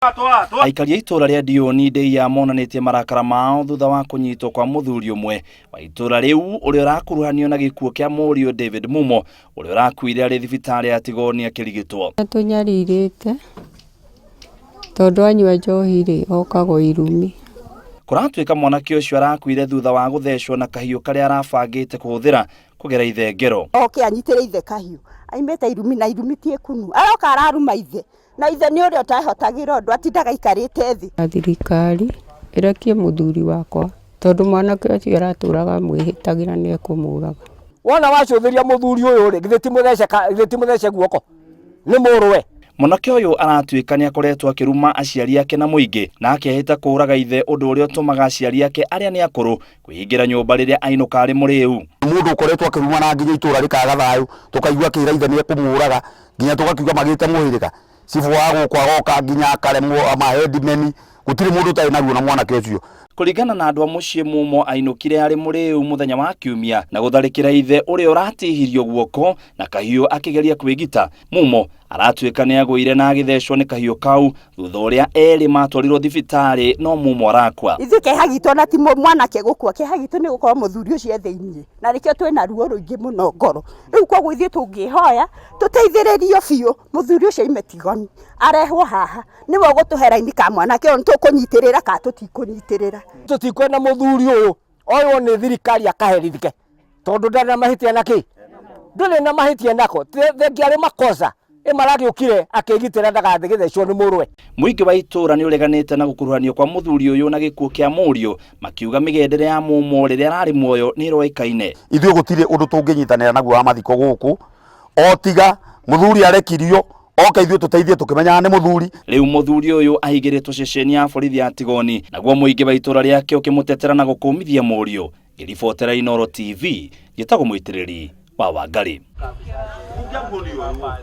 Aikari a itũra rĩa Ndiũni Ndeiya monanĩtie marakara mao thutha wa kũnyitwo kwa mũthuri ũmwe wa itũra rĩu ũrĩa ũrakuruhanio na gĩkuũ kĩa mũriũ David Mumo ũrĩa ũrakuire arĩ thibitarĩ ya Tigoni akĩrigitwo. Atũnyarirĩte tondũ anyua njohi rĩ okagwo irumi. Kũratuĩka mwanake ũcio arakuire thutha wa gũthecwo na kahiũ karĩa arabangĩte kũhũthĩra kũgera ithe ngero. Oke anyitĩre ithe kahiũ aimĩte irumi na irumi ti ĩkunu aroka araruma ithe na ithe nĩ ũrĩa ũtehotagĩra ũndũ atindaga aikarĩte thĩ. Na thirikari ĩrekie mũthuri wakwa tondũ mwanake ũcio aratũraga amwĩhĩtagĩra nĩ ekũmũraga. Wona wacũthĩria mũthuri ũyũ rĩ, githĩ ti mũthece githĩ ti mũthece guoko nĩ mũrũwe. Mwanake ũyũ aratuĩka nĩ akoretwo akĩruma aciari ake na mũingĩ na akehĩta kũũraga ithe ũndũ ũrĩa ũtũmaga aciari ake arĩa nĩ akũrũ kwĩhingĩra nyũmba rĩrĩa ainũka arĩ mũrĩu. Mũndũ ũkoretwo akĩrumana nginya itũra rĩkaga thayũ, tũkaigua akĩra ithe nĩ ekũmũraga, nginya tũgakiuga magĩte mũhĩrĩga. Cibũ wa gũkũ agoka nginya akaremwo amahendimeni, gũtirĩ mũndũ ũtarĩ na ruo na mwanake ũcio. Kũringana na andũ a mũciĩ Mumo ainũkire arĩ mũrĩu mũthenya wa kiumia na gũtharĩkĩra ithe ũrĩa ũratihirio guoko na kahiũ akĩgeria kwĩgita. Mumo aratuĩka nĩ agũire na agĩthecwo nĩ kahiũ kau thutha ũrĩa erĩ matwarirwo thibitarĩ no Mumo arakua. Ithuĩ kĩeha gitũ ona ti mwanake gũkua, kĩeha gitũ nĩ gũkorwo mũthuri ũcio e thĩiniĩ na nĩkĩo twĩna ruo rũingĩ mũno ngoro. Rĩu koguo ithuĩ tũngĩhoya tũteithĩrĩrio biũ mũthuri ũcio aime Tigoni arehwo haha nĩwe ũgũtũhe raini ka mwanake ũyũ nĩtũkũnyitĩrĩra kana tũtikũnyitĩrĩra. Tũtikwenda mũthuri ũyũ oywo nĩ thirikari akaherithike tondũ ndarĩ na mahĩtia na kĩ ndũrĩ na mahĩtia nako thengia arĩ makosa ĩmaragĩũkire akĩgitĩra ndagathĩ gĩthecwo nĩ mũrũwe. Mũingĩ wa itũra nĩ ũreganĩte na gũkuruhanio kwa mũthuri ũyũ na gĩkuũ kĩa mũriũ makiuga mĩgendere ya Mumo rĩrĩa ararĩ muoyo nĩ ĩroĩkaine. Ithuĩ gũtirĩ ũndũ tũngĩnyitanĩra naguo wa mathiko gũkũ o tiga mũthuri arekirio oke ithuĩ tũteithie tũkĩmenyaga nĩ mũthuri. Rĩu mũthuri ũyũ aigĩrĩtwo ceceni ya borithi ya Tigoni naguo mũingĩ wa itũra rĩake ũkĩmũtetera na gũkũmithia mũriũ. Ngĩribotera Inooro TV njĩtagwo Mũitĩrĩri wa Wangari.